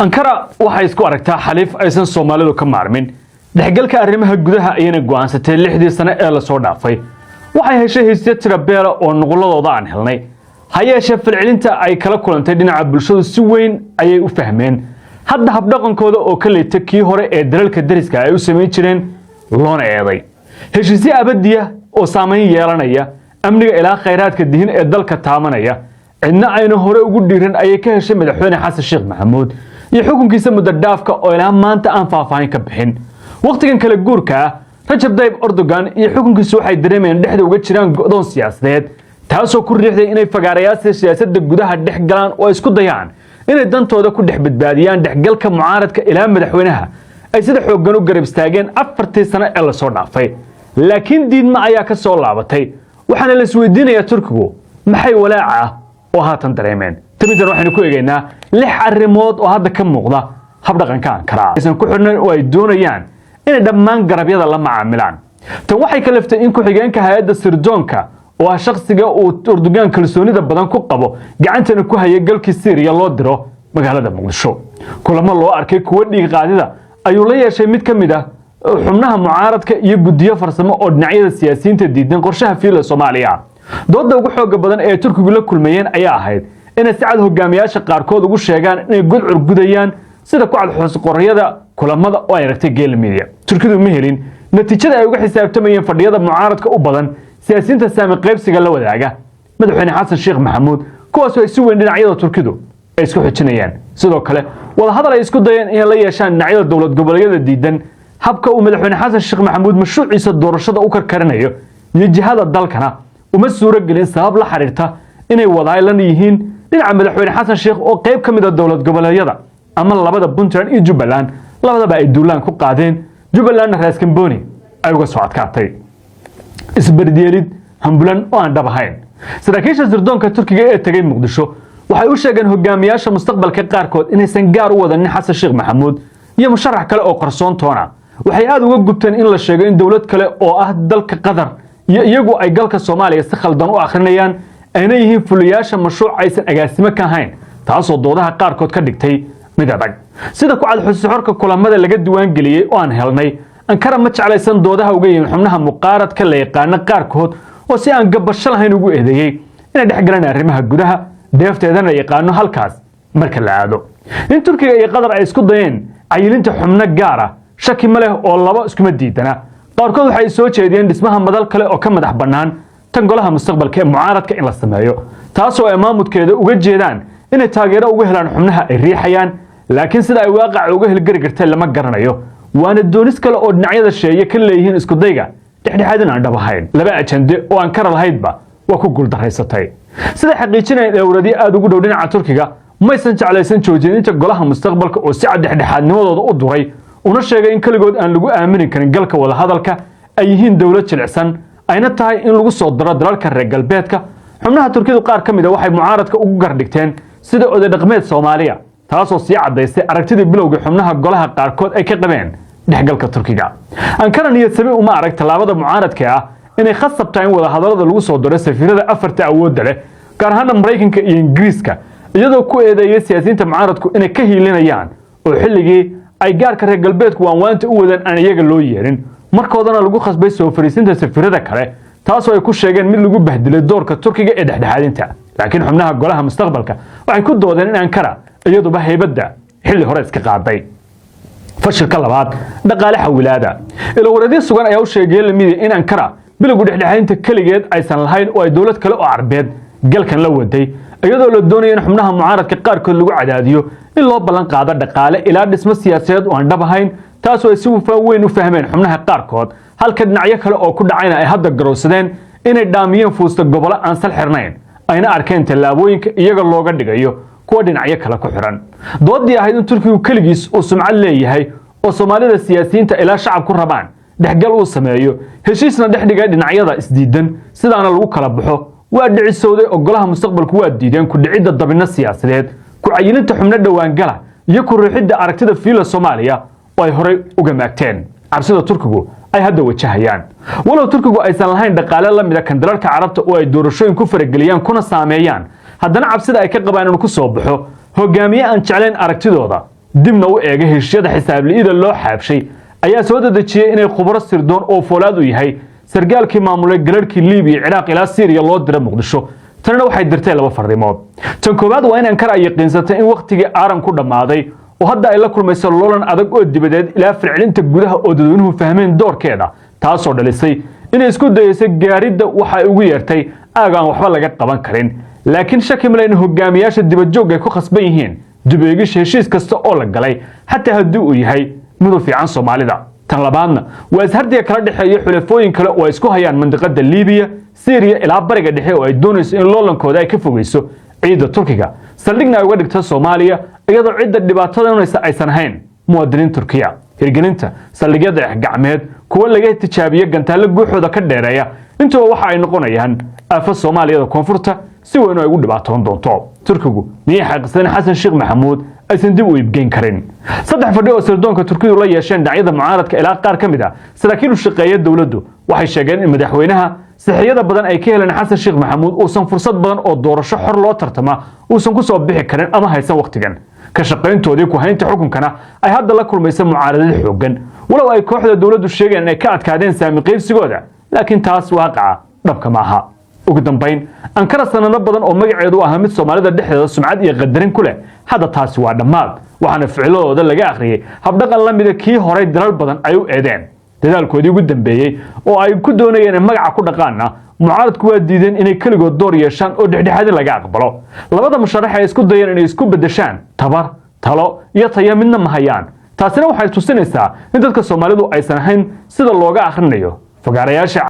Ankara waxay isku aragtaa xaliif aysan Soomaalidu ka maarmin. Dhexgalka arrimaha gudaha ayayna go'aansatay 6dii sano ee lasoo dhaafay. Waxay heshay heshiisyo tirabeela oo nuqulladooda aan helnay. Ha yeeshee, falcelinta ay kala kulantay dhinaca bulshadu si weyn ayay u fahmeen hadda habdhaqankooda oo ka liita kii hore ee dalalka deriska ay u samayn jireen, loona eeday heshiisyo abadiya oo saamayn yeelanaya amniga ilaa khayraadka dihin ee dalka taamanaya. Cidna ayna hore ugu dhiiran ayay ka heshay Madaxweyne Xasan Sheekh Maxamuud iyo xukunkiisa muddo dhaafka oo ilaa maanta aan faahfaahin ka bixin. Wakhtigan kala guurka ah, Rajab Tayyip Erdogan iyo xukunkiisu waxay dareemayaan dhexda uga jiraan go'doon siyaasadeed, taasoo ku riixday inay fagaarayaasha siyaasadda gudaha dhex galaan oo isku dayaan inay dantooda ku dhex badbaadiyaan dhexgalka mucaaradka ilaa madaxweynaha ay sida xooggan u garab istaageen 4tii sano ee lasoo dhaafay. Laakiin diidma ayaa ka soo laabatay, waxaana la isweydiinayaa Turkigu maxay walaaca ah oo haatan dareemeen. Tabintan waxaynu ku eegaynaa lix arrimood oo hadda ka muuqda habdhaqanka Ankara aysan ku xidhnayn oo ay doonayaan inay dhammaan garabyada la macaamilaan. Tan waxay kaliftay in ku-xigeenka hay-adda sirdoonka, oo ah shakhsiga uu Erdogan kalsoonida badan ku qabo, gacantana ku hayay galkii Siiriya, loo diro magaalada Muqdisho. Kulamo loo arkay kuwo dhiig qaadida ayuu la yeeshay mid ka mid ah xubnaha mucaaradka iyo guddiyo farsamo oo dhinacyada siyaasiyiinta diidan qorshaha Fiila Soomaaliya. Dooda ugu xooga badan ee Turkigu la kulmayeen ayaa ahayd inay si cad hogaamiyaasha qaarkood ugu sheegaan inay gudcur gudayaan, sida ku cad qoryada kulamada oo ay aragtay Geela Media. Turkidu ma helin natiijada ay uga xisaabtamayeen fadhiyada mucaaradka u badan siyaasiyiinta saami qaybsiga la wadaaga Madaxweyne Xasan Sheekh Maxamuud, kuwaasoo ay si weyn dhinacyada Turkidu ay isku xijinayaan. Sidoo kale, wadahadal ay isku dayeen inay la yeeshaan dhinacyada dowlad goboleedyada diidan habka uu Madaxweyne Xasan Sheekh Maxamuud mashruuciisa doorashada u karkarinayo iyo jihada dalkana uma suuro gelin, sabab la xiriirta inay wadaalan yihiin dhinaca Madaxweyne Xasan Sheekh oo qayb ka mid a dowlad goboleedyada ama labada Puntland iyo Jubbaland labadaba ay duulaan ku qaadeen, Jubbalandna Raaskamboni ay uga soo adkaatay. Isbardiyeelid hambulan oo aan dhab ahayn. Saraakiisha sirdoonka Turkiga ee tegay Muqdisho waxay u sheegeen hogaamiyaasha mustaqbalka qaarkood inaysan gaar u wadanin Xasan Sheekh Maxamuud iyo musharax kale oo qarsoon toona. Waxay aad uga gubteen in la sheego in dowlad kale oo ah dalka Qatar iyo iyagu ay galka Soomaaliya si khaldan u akhrinayaan, ayna yihiin fuliyaasha mashruuc aysan agaasimo ka ahayn, taasoo doodaha qaarkood ka dhigtay mid adag. Sida ku cad xusuxorka kulamada laga diiwaangeliyey oo aan helnay, Ankara ma jeclaysan doodaha uga yihiin xubnaha muqaaradka la yaqaano qaarkood oo si aan gabasho lahayn ugu eedeeyey inay dhex galaan arrimaha gudaha, dheefteedana yaqaano halkaas marka la aado. In Turkiga iyo Qatar ay isku dayeen cayilinta xubno gaar ah shaki ma leh oo laba iskuma diidana. Qaarkood waxay soo jeediyeen dhismaha madal kale oo ka madax bannaan tan golaha mustaqbalka ee mucaaradka in la sameeyo, taasoo ay maamudkeeda uga jeedaan inay taageero uga helaan xubnaha ay riixayaan. Laakiin sida ay waaqaca uga helgari kartay lama garanayo, waana doonis kale oo dhinacyada sheeye ka leeyihiin iskudayga dhexdhexaadin aan dhab ahayn. Laba ajande oo aan kara lahaydba waa ku guuldaraysatay. Sida xaqiijinayaan dowladyo aada ugu dhow dhinaca Turkiga, maysan jeclaysan joojinta golaha mustaqbalka oo si cad dhexdhexaadnimadooda u duray, una sheegay in keligood aan lagu aamini karin galka wadahadalka, ay yihiin dowlad jilicsan, ayna tahay in lagu soo daro dalalka reer galbeedka. Xubnaha Turkidu qaar ka mid a waxay mucaaradka ugu gardhigteen sida oday dhaqmeed Soomaaliya, taasoo sii caddaysay aragtidii bilowgii xubnaha golaha qaarkood ay ka qabeen dhexgalka Turkiga. Ankara niyad sami uma arag tallaabada mucaaradka ah inay khasab tahay in wadahadallada lagu soo daro safiirada afarta awoodda leh, gaar ahaana Maraykanka iyo Ingiriiska, iyadoo ku eedeeyay siyaasiyiinta mucaaradku inay ka hiilinayaan oo xilligii ay gaarka reer galbeedku waanwaanta u wadaan aan iyaga loo yeerin, markoodana lagu khasbay soo fariisinta safiirada kale, taasoo ay ku sheegeen mid lagu bahdilay doorka Turkiga ee dhexdhexaadinta. Laakiin xubnaha golaha mustaqbalka waxay ku doodeen in Ankara iyaduba haybadda xilli hore iska qaaday. Fashilka labaad, dhaqaale xawilaada. Ilawareedyo sugan ayaa u sheegay lamida in Ankara bilowga dhexdhexaadinta keligeed aysan lahayn oo ay dowlad kale oo Carbeed galkan la waday, iyadoo la doonayo in xubnaha mucaaradka qaarkood lagu cadaadiyo in loo ballan qaado dhaqaale ilaa dhismo siyaasadeed oo aan dhab ahayn, taasoo ay si weyn u fahmeen xubnaha qaarkood, halka dhinacyo kale oo ku dhacayna ay hadda garowsadeen inay dhaamiyeen fuusta gobollo aan sal xirnayn, ayna arkeen tallaabooyinka iyaga looga dhigayo kuwa dhinacyo kale ku xiran. Doodii ahayd in Turkigu keligiis uu sumcad leeyahay oo Soomaalida siyaasiyiinta ilaa shacab ku rabaan dhexgal uu sameeyo, heshiisna dhex dhigay dhinacyada isdiidan, sidaana lagu kala baxo, waa dhicisowday oo golaha mustaqbalku waa diideen ku dhicidda dabinno siyaasadeed, ku cayilinta xubno dhowaangala iyo ku ruuxidda aragtida Fiila Soomaaliya oo ay horey uga maagteen. Cabsida Turkigu ay hadda wajahayaan: walow Turkigu aysan lahayn dhaqaale la mida kan dalalka Carabta oo ay doorashooyin ku farageliyaan kuna saameeyaan, haddana cabsida ay ka qabaan inuu ku soo baxo hogaamiye aan jeclayn aragtidooda. Dibna u eega heshiiyada xisaab-li'ida loo xaabshay ayaa soo dedejiyey inay khubro sirdoon oo foolaad u yahay sargaalkii maamulay galarhkii Liibiya, Ciraaq ilaa Siiriya loo dira Muqdisho. Tanina waxay dirtay laba fariimood. Tan koowaad waa in Ankara ay yaqiinsatay in wakhtigii aaran ku dhammaaday oo hadda ay la kulmayso loolan adag oo dibadeed ilaa falcelinta gudaha oo dadweynuhu fahmeen doorkeeda, taasoo dhalisay inay isku dayeyso gaaridda waxa ay ugu yeertay aag aan waxba laga qaban karin. Laakiin shaki male in hogaamiyaasha dibadjoog ay ku khasban yihiin dib eegisha heshiis kasta oo la galay, xataa haddii uu yahay mid u fiican Soomaalida. Tan labaadna waa ishardiga kala dhexeeya xulafooyin kale oo ay isku hayaan mandiqada Liibiya, Syriya ilaa Bariga Dhexe, oo ay doonayso in loolankooda ay ka fogeyso ciidda Turkiga, saldhigna ay uga dhigto Soomaaliya, iyadoo cidda dhibaatadanaysa aysan ahayn muwaadiniin Turkiya. Hirgelinta saldhigyada gacmeed, kuwa laga tijaabiyo gantaallo guuxooda ka dheereeya, intuba waxa ay noqonayaan aafo Soomaaliyada koonfurta si weyn oo ay ugu dhibaatoon doonto. Turkigu miyay xaqiiqsadeen Xasan Sheekh Maxamuud aysan dib u iibgeyn karin? Saddex fadhi oo sirdoonka Turkidu la yeesheen dhinacyada mucaaradka ilaa qaar ka mid ah saraakiil u shaqeeya dowladdu waxay sheegeen in madaxweynaha sixiyada badan ay ka heleen Xasan Sheekh Maxamuud uusan fursad badan oo doorasho xor loo tartama uusan ku soo bixi karin ama haysan wakhtigan. Ka shaqayntoodii ku haynta xukunkana ay hadda la kulmaysa mucaaradad xooggan, walow ay kooxda dowladdu sheegeen inay ka adkaadeen saami qaybsigooda, laakiin taas waaqaca dhabka ma aha. Ugu dambayn, Ankara sanado badan oo magaceedu ahaa mid Soomaalida dhexdeeda sumcad iyo qadarin ku leh, hadda taasi waa dhammaad, waxaana ficiladooda laga akhriyey habdhaqan la mida kii horay dalal badan ay u eedeen. Dadaalkoodii ugu dambeeyey oo ay ku doonayeen in magaca ku dhaqaanna mucaaradku waa diideen inay keligood door yeeshaan oo dhexdhexaadin laga aqbalo. Labada musharax ay isku dayeen inay isku beddeshaan tabar, talo iyo tayo midna ma hayaan. Taasina waxay tusinaysaa in dadka Soomaalidu aysan ahayn sida looga akhrinayo fagaarayaasha.